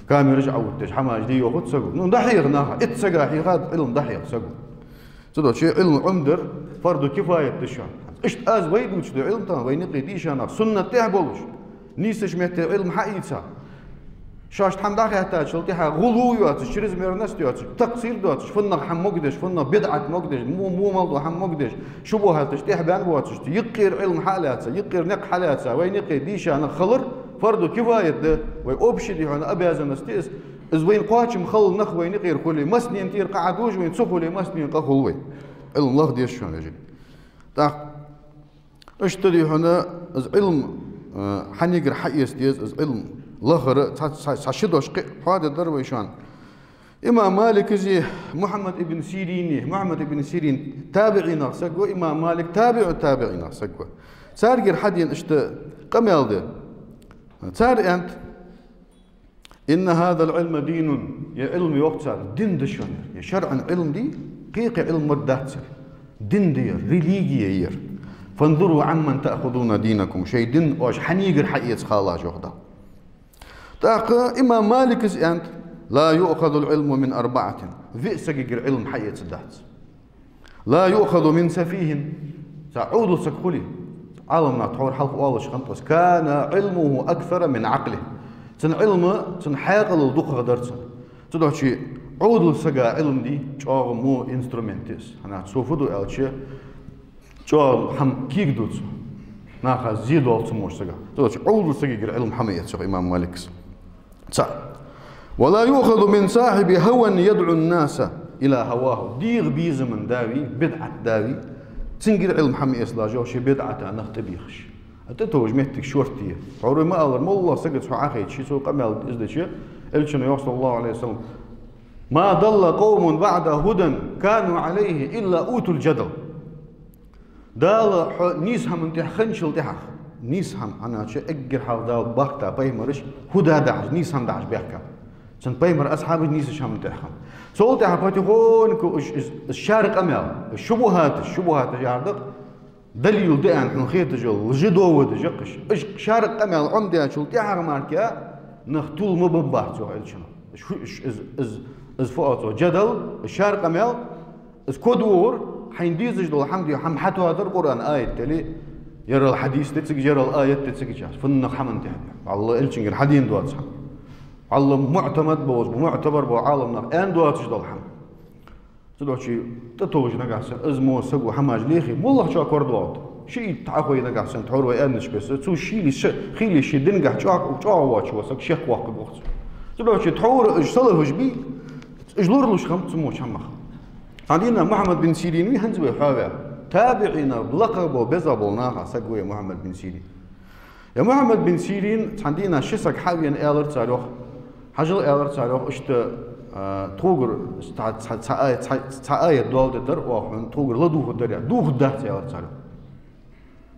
камераш Ӏоттадеш хӀамаш де йоахац саго. Ну, дӀахьеха наха, итт сага хьийха, Ӏилма дӀахьех саго. Цудухьа Ӏилма Ӏомадар фарду кифаят да шоана. Иштта аз вай дувцаш дола Ӏилма тахан вайна юкъе дийша нах суннат тӀехьа болаш, нийсача метте Ӏилма хьаийца. Шоашта хӀама дӀахаьттачул тӀехьа гӀулу йоацаш, чрезмерность йоацаш, такъсир доацаш, фуннагӀа хӀама могадеш, фуннагӀа бидӀат могадеш, му-, мумал дола хӀама могадеш, шубухьаташ тӀехьабаьнна боацаш, юкъера Ӏилма хьалаьца, юкъера никъ хьалаьца, вайна юкъе дийша нах хилар фарду кифаят да, вай общий дий хьона обязанность да из. Из вайна кхоачам хилла нах вайна юкъера хуле, массанена тӀера къа Ӏодужа вайна, ца хуле, массанена къа хул вай. Ӏилма лаха деза шоана, вежарий. ТӀаккха иштта дий хьона из Ӏилма, э, хьанигара хьаэца деза, из Ӏилма лахара цхьа, цхьа, цхьа ши дош кхы а хьоадергдар вай шоана. Имам Маликази Мухьаммад ибн Сирини, Мухьаммад ибн Сирин табиӀинех саг ва, имам Малик табиӀу табиӀинех саг ва. Царгара хьадена иштта къамаьл да. Цар аьннад, إن هذا العلم دين, ер Ӏилма, йоах цар, дин да шоана ер. Ер шарӀан Ӏилма дий, кхы-кхы Ӏилма мара дац ер. Дин да ер, религия я ер. فانظروا عمن تأخذون دينكم, шоай дин оаш хьанагара хьаэца хьалаш, йоах Дала. ТӀаккха имам Малика аьннад: لا يؤخذ العلم من أربعة. Виъ сагагара Ӏилма хьаэцаргдац. لا يؤخذ من سفيه. Цхьа Ӏовдал саг хуле, Ӏаламнаха тхьовра хьалха оалаш хиннад из: كان علمه أكثر من عقله. Цун Ӏилма, цун хьаькъал дукхагӀа дар цун. Цудухьа Ӏовдала сага Ӏилма дий, чӀоагӀа во инструмент я из. ХӀана аьлча цо фу ду аьлча, чӀоагӀа хӀама кегаду цо. Наха зе доал цу мо сага. Цудухьа Ӏовдала сагагара Ӏилма хьа ма эца, йоах имам Малика. Цхьаъ. ولا يؤخذ من صاحب هوى يدعو الناس إلى هواه. ДегӀа безама да вий, бидӀат да вий, цунгара Ӏилма хьа ма эцалаш, йоах, ший бидӀата нах тӀабехаш. А тӀатовжа моттиг шортта я. Тхьовра ма аллара, моллагӀа сагаца хьо Ӏохайча, ший цо къамаьл из дича, Элчано йоах, صلى الله عليه وسلم: ما ضل قوم بعد هدى كانوا عليه إلا أوتوا الجدل. Дала хьо нийса хӀаман тӀа хинначул тӀехьагӀа, нийса хӀама, хӀана аьлча эггара хьалха Дала бахка пайхамараш хӀуда дахьаш, нийса хӀама дахьаш баьхкаб. Цун пайхамара асхьабаш нийсача хӀаман тӀа хиннаб. Цул тӀехьагӀа потихоньку уж из, из шаьра къамаьл, шубухӀаташ, шубухӀаташ яхар да-кх, далил да аьнна хьона хеташ йола лжи доводаш я-кх уж. Уж шаьра къамаьл Ӏомадаьчул тӀехьагӀа мара нах тувла ма бергбац, йоах Элчано. Уж, уж, из, из, из фу оал цох, джадал, из шаьра къамаьл, из кодвугӀар, хьайна дезаш дола хӀама де, хӀама хьатоадар, Къуръан аят дале, ярал хьадис да цига, ярал аят да цига чӀоагӀа, фуннагӀа хӀаман тӀа де. ВаллахӀи, Элчангара хьадена доаца хӀама. ВаллахӀи, муӀтамад болаш ба, муӀтабар бола Ӏаламнаха аьнна доацаш дола хӀама. Цудухьа тӀатовжа нагахьа санна из мо саго хӀамаш лехе, моллагӀчоа корадоагӀаргда. Шийтта Ӏохайя нагахьа санна, тхьовра вай аьннача беса, цо шийле ше-, хийле ший дингахьа чӀоаг-, чӀоагӀа воацаш вола саг шек воаккхаргва-кх цо. Цудухьа тхьовра уж салафаш бий, уж лоралуш хиннаб цу мо чу хӀамах. Цхьан дийнахьа Мухьаммад бин Сирин вий хӀанз вай хьоаваь. ТабиӀинех лакхагӀа бола, безагӀа бола наха саг ва ер Мухьаммад бин Сирин. Ер Мухьаммад бин Сирин цхьан дийнахьа ши саг хьавена, аьлар цар, йоах. Хьажал, аьлар цар, йоах, иштта, а, тхогара цхьа, цхьа, цхьа ая-, цхьа, цхьа аят доаладаьдар оаха хьона, тхогара ладувгӀаргдар, дувгӀаргдац, аьлар цар, йоах.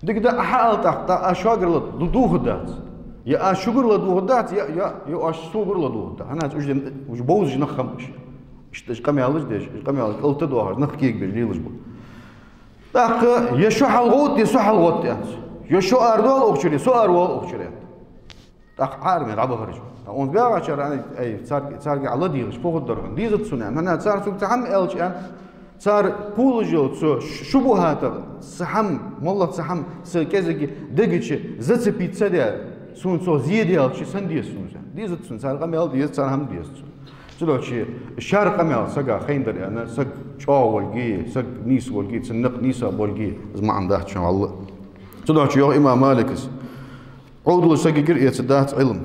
Дика да, Ӏа хьаала тӀаккха, тӀаккха аз шугара ла-, дувгӀаргдац. Е аз шугара ладувгӀаргдац, е, е, е оаш согара ладувгӀаргда. ХӀана аьлча уж ден, уж бовзаш нах хиннаб уж. Иштта уж къамаьлаш деш, уж къамаьлаш кӀалтӀа доахаш, нах кегабеш лелаш ба. ТӀаккха е шо хьалгӀовтта, е со хьалгӀовтта, аьннад цо. Е шо арадоал укх чура, е со аравоал укх чура, аьннад. ТӀаккха Ӏараме дӀабахар уж. ТӀаккха онда баьгӀачар, ай, ай, царга, царга Ӏа ладийгӀача фу хургдар хьона? Дезац сона, аьнна. ХӀана аьлча цар сога цхьа хӀама аьлча, аьнна, цар кхувлаш йола цу шу-, шубухӀатах са хӀама, моллагӀа цхьа хӀама са кӀезига дега чу зацепить ца даь, сона цох зе даьлча санна деза сона из, аьнна. Дезац сона цар къамаьл, дезац цар хӀама, дезац сона. Цудухьа шаьра къамаьл сага хайнадар, аьнна, саг чӀоагӀа волга, саг нийса волга, цун никъ нийса болга, из маӀан дац шоана, валлахӀи. Цудухьа йоах имам Малика: Ӏовдалча сагагара эцаргдац Ӏилма,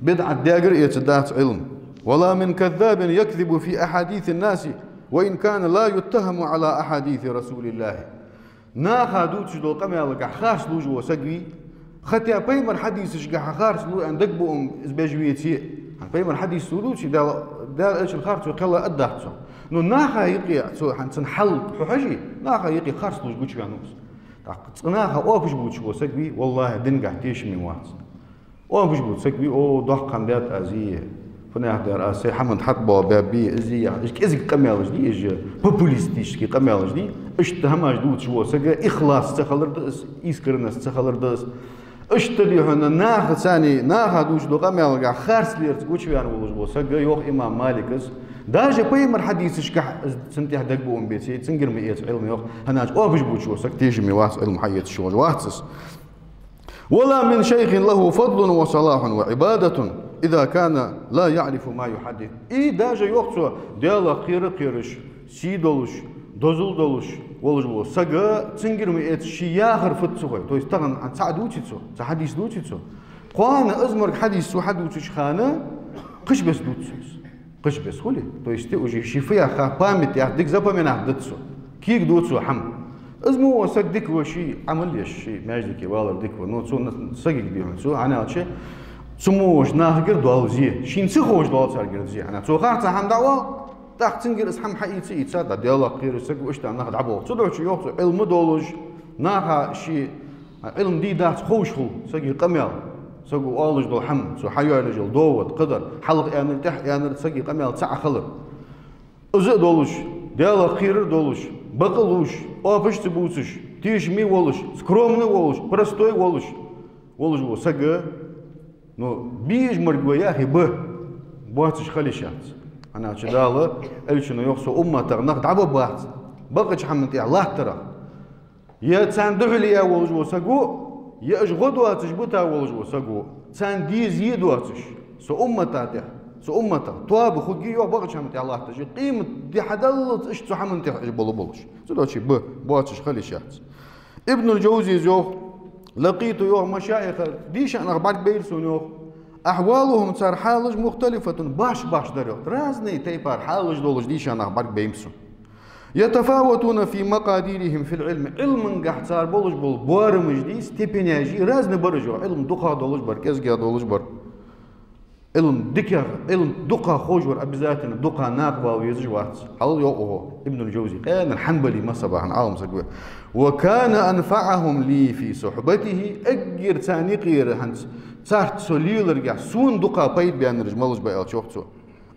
бидӀат даьгара эцаргдац Ӏилма. ولا من كذاب يكذب في أحاديث الناس وإن كان لا يتهم على أحاديث رسول الله. Наха дувцаш дола къамаьлагахьа харц лувш вола саг вий, хӀаьта пайхамара хьадисашкахьа харц лу аьнна дагабуам из беш веце а. ХӀана, пайхамара хьадис цо дувце, Дала, Дала аьнначул харц кхелла а дац цо. Но наха юкъе цо, хӀана, цун хьал хьо хьажий, наха юкъе харц лувш гучаваьннав из. ТӀаккха цкъа наха оапаш бувцаш вола саг вий, валлахӀи, дингахьа тешаме вац. Оапаш бувца саг вий, о, доккха хӀама даьд аз, е, фуннагӀа дар аз, сай хӀаман тӀа хьатӀабоагӀа баьб, е, из, е, уж кӀезига къамаьлаш дий, уж популистически къамаьлаш дий, иштта хӀамаш дувцаш вола саг ихлас ца хилар да из, искренность ца хилар да из. Иштта дий хьона наха цани, наха дувцаш дола къамаьлагахьа харцлерца гучаваьнна волаш вола саг, йоах имам Малика, даже пайхамара хьадисашкахьа цун тӀехьа дагабуам беце, цунгара ма эца Ӏилма, йоах, хӀана аьлча оапаш бувцаш вола саг тешаме вац, Ӏилма хьаэцаш волаш вац из. ولا من شيخ له فضل وصلاح وعبادة إذا كان لا يعرف ما يحدث. И даже, йоах цо, Далах кхера а кхераш, сий долаш, дозал долаш волаш вола саг, цунгара ма эца ший яхар фуд ца хой. То есть тахан цхьаъ дувце цо, цхьа хьадис дувце цо. Кхоана из мара хьадис цо хьадувцача хана кхыча беса дувц цо из. Кхыча беса хуле, то есть уже ший фу яха, память яха, дика запоминать дац цо. Кегаду цо хӀама. Из мо вола саг дика ва, ший Ӏамал еш, ший маьждиге валар дика ва, но цо на-, сагага дий хьона цо, хӀана аьлча, цу мо волча нахагара доал зе, шийна ца ховш доал царгара зе. ХӀана, цо харцахьа хӀама дӀаоал, тӀаккха цунгара из хӀама хьаийца, ийца, дӀа Далах кхера саг ва, иштта нах дӀаболх. Цудухьа йоах цо, Ӏилма долаш, наха ший Ӏилма дий дац ховш хул сага къамаьл. Саго оалаш дола хӀама, цо хьайоалаеш йола довод, кхыдар, хьалха аьннар, тӀехьа аьннар, сага къамаьл цаӀ хилар. Из а долаш, Далах кхерар а долаш, бакъ а лувш, оапаш ца бувцаш, тешаме а волаш, скромный а волаш, простой а волаш, волаш вола саг, ну, бий уж морг ва яхе, ба, боацаш хила йиш яц. ХӀана аьлча Дала, Элчано йоах: «Са умматах нах дӀабаргбац бакъача хӀаман тӀа латтарах». Е царна духьале я волаш вола саг ва, е уж гӀо доацаш бита волаш вола саг ва, царна деза е доацаш, са уммата тӀа, са умматах тоба хургья, йоах, бакъача хӀаман тӀа латташ, е къематди хьадаллалца иштта цу хӀаман тӀа уж болаш болаш. Цудухьа ба, боацаш хила йиш яц. Ибнул Джаузийс йоах: «لقيت», йоах, «مشايخ», дийша нах бӀаргабайра сона, йоах. «أحوالهم», цар хьалаш, «مختلفة», башха-башха дар, йоах. Разный тайпара хьалаш долаш дийша нах бӀаргабайра сона. «يتفاوتون في مقاديرهم في العلم». Ӏилмангахь цар болаш бола боарамаш, дий, степеняш, разный бар уж, йоах. Ӏилма дукха долаш бар, кӀезига долаш бар. Ӏилма дикагӀа, Ӏилма дукха ховш вар обязательно дукха накъавала везаш вац. Хьал, йоах укхо, Ибнул Джаузий, къаьнара хьанбали мазхӀабах Ӏалам саг ва. «وكان أنفعهم لي في صحبته». Эггара царна юкъера хӀанз царца со леларгахь сона дукха пайда баьннараш малаш ба аьлча, йоах цо: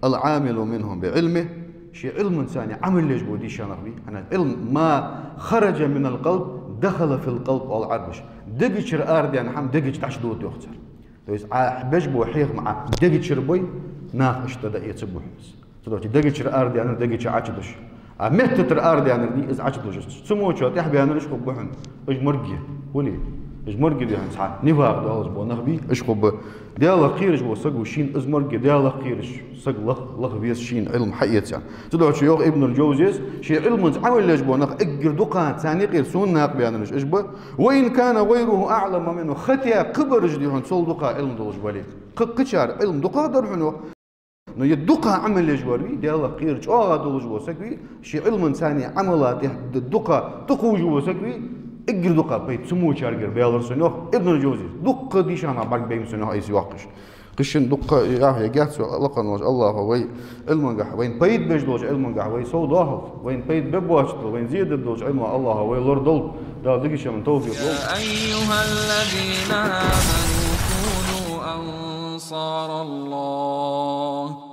«العامل منهم بعلمه». Ший Ӏилманца цхьана Ӏамал еш бола дийша нах бий. ХӀана аьлча Ӏилма: «ما خرج من القلب دخل في القلب», оал Ӏарбаша. Дега чура арадаьнна хӀама дега чу дӀачудода, йоах, цар. То есть Ӏа беш бола хьехам Ӏа дега чура бой, наха иштта дӀаэцаргба хьона из. Цудухьа дега чура арадаьннар дега чу Ӏочудуш, а метта тӀара арадаьннар, дий, из Ӏочудужаш. Цу мо чу тӀехьа баьннараш хургба хьона уж моргаш. ХӀана? Уж моргаш, дий хьона, цхьа нифакъ долаш бола нах бий, уж хургба. Далах кхераш вола саг ва шийна из моргаш, Далах кхераш саг лаха, лаха веза шийна Ӏилма хьаэца. Цудухьа йоах Ибнул Джаузийс, ший Ӏилманца Ӏамал еш бола нах эггара дукха, царна юкъера сона накъабаьннараш уж ба. «وإن كان غيره أعلم منه», хотя кхыбараш, дий хьона, цул дукха Ӏилма долаш вале. Кхы-, кхычар Ӏилма дукха дар хьона, йоах. Но е дукха Ӏамал еш вар вий, Далах кхера чӀоагӀа долаш вола саг вий, ший Ӏилманца цхьана Ӏамала тӀа д-, дукха тӀакхувш вола саг вий, эггара дукха пайда цу мо чура баьлар сона, йоах Ибнул Джаузийс. Дукха дийша нах бӀаргабайра сона, йоах, айса йоаккхаш. Кхы шин дукха яхье гецо лакхана волча АллахӀа вай Ӏилмангахь, вайна пайда беш долча Ӏилмангахь вай совдоахалда, вайна пайда беш боацаш дола, вайна зе деш долча Ӏилмах АллахӀа вай лорадолда, Дала дикача хӀаман товфикъ лолда. يا أيها الذين آمنوا كونوا أنصار الله.